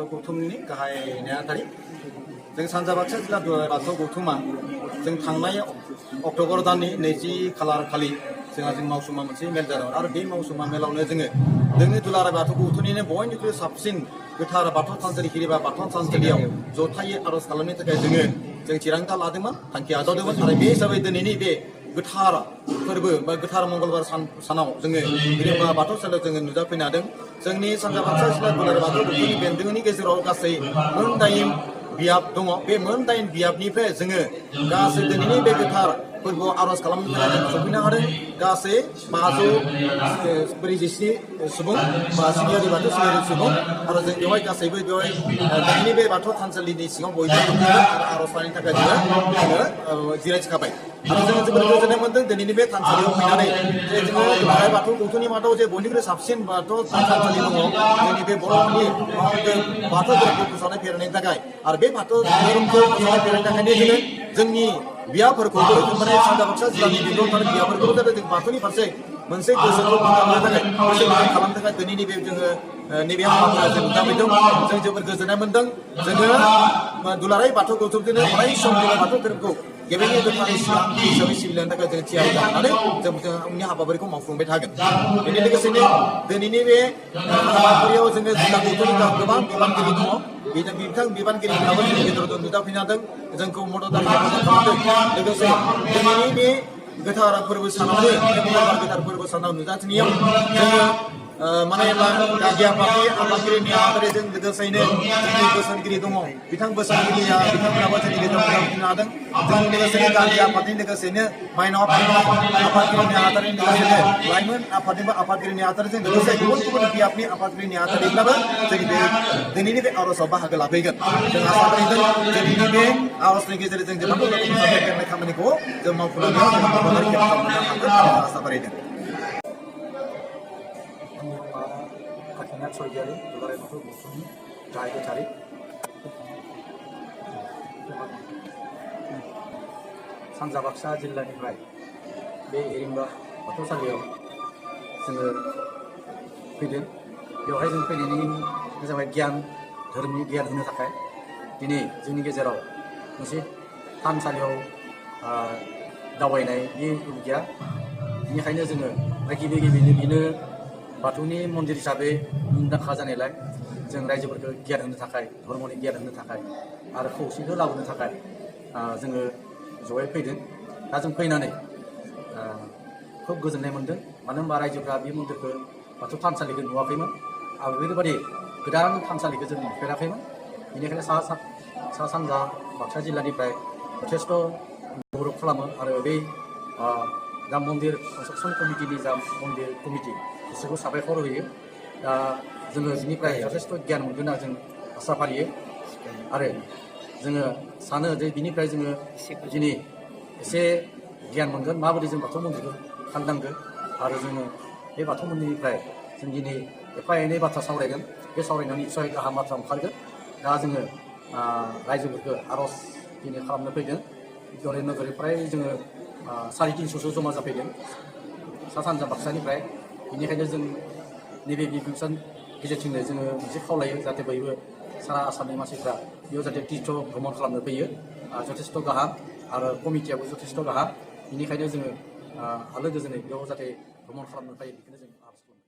बाथौ गौथुमनि गाहाय नेहाथारि जों सानजा बाक्सा जिल्ला दुलाराय बाथौ गौथुमा जों थांनाय अक्ट'बर दाननि 20 खालार खालि जों मावसुमा मोनसे मेल जादोंमोन आरो बे मावसुमा मेलावनो जोंनि दुलाराय बाथौ गौथुमनिनो बयनिख्रुइ साबसिन गोथार बाथौ थानसालि बा बाथौ थानसालियाव जथायै आर'ज खालामनो थाखाय जों थिरांथा लादोंमोन थांखि आजावदोंमोन आरो बे हिसाबै दिनैनि बे गोथार फोरबो बा गोथार मंगलबार सानाव हिरिम्बा बाथौ सालियाव नुजाफैनो हादों। जोंनि सानजा बाक्सा जिल्ला दुलाराय बाथौ गौथुमनि बेन्दोंनि गेजेराव गासै मोन 8 बियाब दङ। बे मोन 8 बियाबनिफ्राय गासै दिनैनि बे गोथार फोरबोआव आर'ज खालामनो थाखाय सफैनो हादों। गासै 547 सुबुं बा सिबियारि बाथौ सिबियारि सुबुं आरो जों बेवहाय गासैबो दिनैनि बे बाथौ थानसालिनि सिङाव बयबो आर'ज लानायनि थाखाय जोङो जिरायथिखाबाय आरो जोङो जोबोद गोजोननाय मोनदों दिनैनि बे थानसालियाव फैनानै जे जोङो दुलाराय बाथौ गौथुमनि मादाव जे बयनिख्रुइ साबसिन बाथौ थानसालि दङ जोंनि बे बर'नि बाथौ धोरोमखौ फोसावनाय फेहेरनायनि थाखाय आरो बे बाथौ धोरोमखौ फोसावनाय फेहेरनायनि थाखायनो जोंनि बियाफोरखौबो माने सानजा बाक्सा जिल्लानि बेंगल थानाय बियाफोरखौबो जाहाथे जों बाथौनि फारसे मोनसे गोसोखौ खालामनो थाखाय गोसो गुदुं खालामनो थाखाय दिनैनि बे नैबे हाबाफारियाव जों नुजाफैदों। जों जोबोद गोजोननाय मोनदों। जोङो दुलाराय बाथौ गौथुमजोंनो अराय सम जोङो बाथौ धोरोमखौ गेबेङै गोथारै हिसाबै सिबिलांनो थाखाय जों थियारि जानानै जों उननि हाबाफारिखौ मावफुंबाय थागोन। बेनि लोगोसेनो दिनैनि बे हाबाफारियाव जोङो जिल्ला गौथुमनि गोबां बिबानगिरि दङ। बिथां बिबानगिरिफोराबो जोंनि गेजेराव नुजाफैनो हादों जोंखौ मदद खालामदों। लोगोसे दिनैनि बे गोथार फोरबो सानावनो मंगलबार गोथार फोरबो सानाव नुजाथिनायाव जोङो माने गागि आफादगिरि नेहाथारिजों लोगोसेनो जोंनि बोसोनगिरि दङ। बिथांमोनाबो जोंनि गेजेराव नुजाफैनो हादों। जोंनि लोगोसेनो गागि आफादनि लोगोसेनो माइनाव आफादगिरि नेहाथारिनि लोगोसेनो लाइमोन आफादनिबो आफादगिरि नेहाथारिजों लोगोसे गुबुन गुबुन बियाबनि आफादगिरि नेहाथारिफ्राबो जोंनि बे दिनैनि बे आर'जआव बाहागो लाफैगोन। जों आसा फारिदों दिनैनि बे आर'जनि गेजेरजों जों बाथौ धोरोमखौ फेहेरनाय खामानिखौ जों मावफुंनायाव जों मावफुंनानै खालामनो हागोन आरो आसा फारिदों। आंनि मुङा काकिनाथ स्वर्गियारि दुलाराय बाथौ गौथुमनि गाहाय गोथारि। सानजा बाक्सा जिल्लानिफ्राय बे हिरिम्बा बाथौसालियाव जोङो फैदों। बेवहाय जों फैनायनि जाबाय धोरोमनि गियान होनो थाखाय दिनै जोंनि गेजेराव मोनसे थानसालियाव दावबायनाय बे गैया। बेनिखायनो जोङो गिबिनो बेनो बाथौनि मन्दिर हिसाबै मुंदांखा जानायलाय जों रायजोफोरखौ गियान होनो थाखाय धर्मनि गियान होनो थाखाय आरो खौसेखौ लाबोनो थाखाय जोङो जयै फैदों। दा जों फैनानै खोब गोजोननाय मोनदों। मानो होनबा रायजोफ्रा बे मन्दिरखौ बाथौ थानसालिखौ नुवाखैमोन आरो बेबायदि गोदान थानसालिखौ जों नुफेराखैमोन। बेनिखायनो सा सानजा बाक्सा जिल्लानिफ्राय जथेस्थ' गौरब खालामो आरो बे जा मन्दिर कनस्ट्राक्सन कमिटिनि जा मन्दिर कमिटि बिसोरखौ साबायखर होयो। दा जोङो बिनिफ्राय जथेस्थ' गियान मोनगोन होनना जों आसा फारियो आरो जोङो सानो जे बिनिफ्राय जोङो दिनै एसे गियान मोनगोन माबोरै जों बाथौ मन्दिरखौ खालामनांगोन आरो जोङो बे बाथौ मन्दिरनिफ्राय जों दिनै एफा एनै बाथ्रा सावरायगोन। बे सावरायनायाव निस्सय गाहाम बाथ्रा ओंखारगोन। दा जोङो रायजोफोरखौ आर'ज दिनै खालामनो फैदों। दरै नोगोरनिफ्राय जोङो 350 जमा जाफैदों सा सानजा बाक्सानिफ्राय। बेनिखायनो जों नैबे बिबुंसार गेजेरथिंनो जोङो मोनसे खावलायो जाहाथे बयबो सारा आसामनि मानसिफ्रा बेयाव जाहाथे तीर्थ भ्रमण खालामनो फैयो। जथेस्थ' गाहाम आरो कमिटियाबो जथेस्थ' गाहाम। बेनिखायनो जोङो आलो गोजोनै बेयाव जाहाथे भ्रमण खालामनो फैयो बेखौनो जों आर'ज खालामो।